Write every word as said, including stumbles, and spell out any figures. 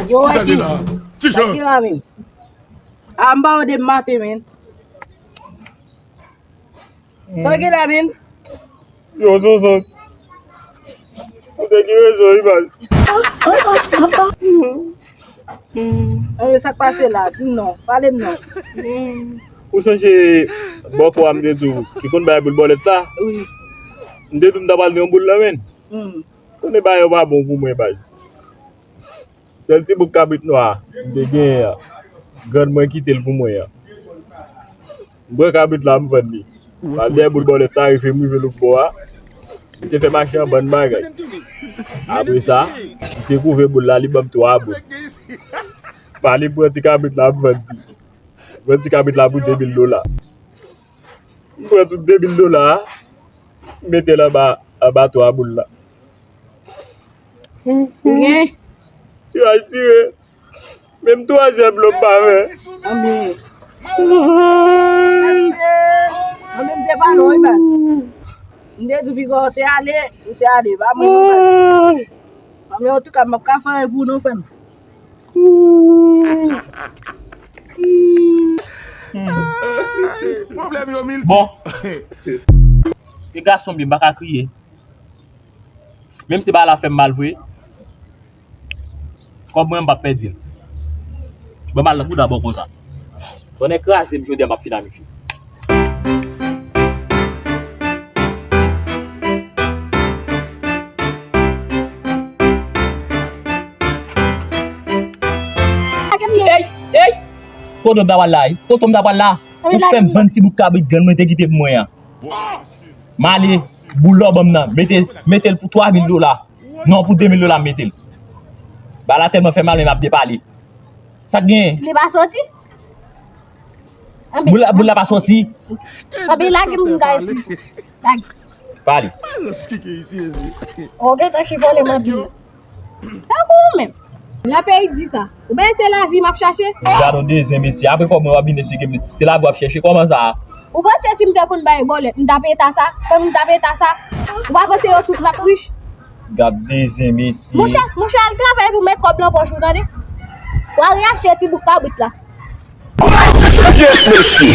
Yo, Wadi, sa ki la menm? A, m pa wè depi maten, men. Sa w gen la, men? Yo, Zonzon. Ou te gen rezon, wi, baz. Anben, sa k pase la? Di m non. Pale m non. Ou sonje bòkò a m te di w ki konn bay boul bòlèt la? Wi. M te di w m ta pral gen yon boul la, men. Hmm. Konnen bagay yo pa bon pou mwen, baz. Sèl ti bout kabrit nwa m te genyen an, grann mwen kite l pou mwen an. M pran kabrit la, m vann li. M al dèyè boul bòlèt la, rive m rive lòt bò a. Misye fè mache an bann bagay. Apre sa, m te kouvè boul la, li ban m twa boul. M ale pran ti kabrit la, m vann li. M vann ti kabrit la pou de mil dola. M pran tout de mil dola a, m mete l anba, anba twa boul la. Ou gen? Tiraj tire. Menm twazyèm lo m pa fè. Anben. Anben, m te pale w, wi, baz. M te di w piga w te ale, ou te ale. Pa mwen non, baz. Anben, antouka, m p ap ka fè anyen pou ou non, frè m. Bon. E gason m ye, m pa ka kriye. Menm si bagay la fè m mal vre, kòb mwen, m p ap pèdi l. Ban m al nan bouda bòkò sa. Tonnè kraze m, jodi a m ap fin amifye. Ey, ey! Toto m ta pral la, ey. Toto m ta pral la. Ou fè m vann ti bout kabrit grann mwen te kite pou mwen an. M ale, boul la w ban m nan, mete, mete l pou twa mil dola. Non, pou de mil dola m mete l. Bagay la tèlman fè m mal, men m ap depale. Sa k genyen? Li pa soti? Boul la, boul la pa soti. Anben, lage m pou m ka esplike. Lage. Pale. Ou gentan chifone m anpil. Tankou ou menm. Nan peyi di sa. Ou ben se lavi m ap chache? Gad on dezyen mesye. Apre kòb mwen w ap vin esplike m. Se lavi w ap chèche. Kòman sa a? Ou panse si m te konn bay bòlèt, m t ap eta sa? Fanmi m t ap eta sa? Ou pa panse yo tout t ap rich? Gad dezyen mesye. Monchè, monchè, al travay pou met kòb nan pòch ou, tande? W a reyachte ti bout kabrit la. Yes, mesye.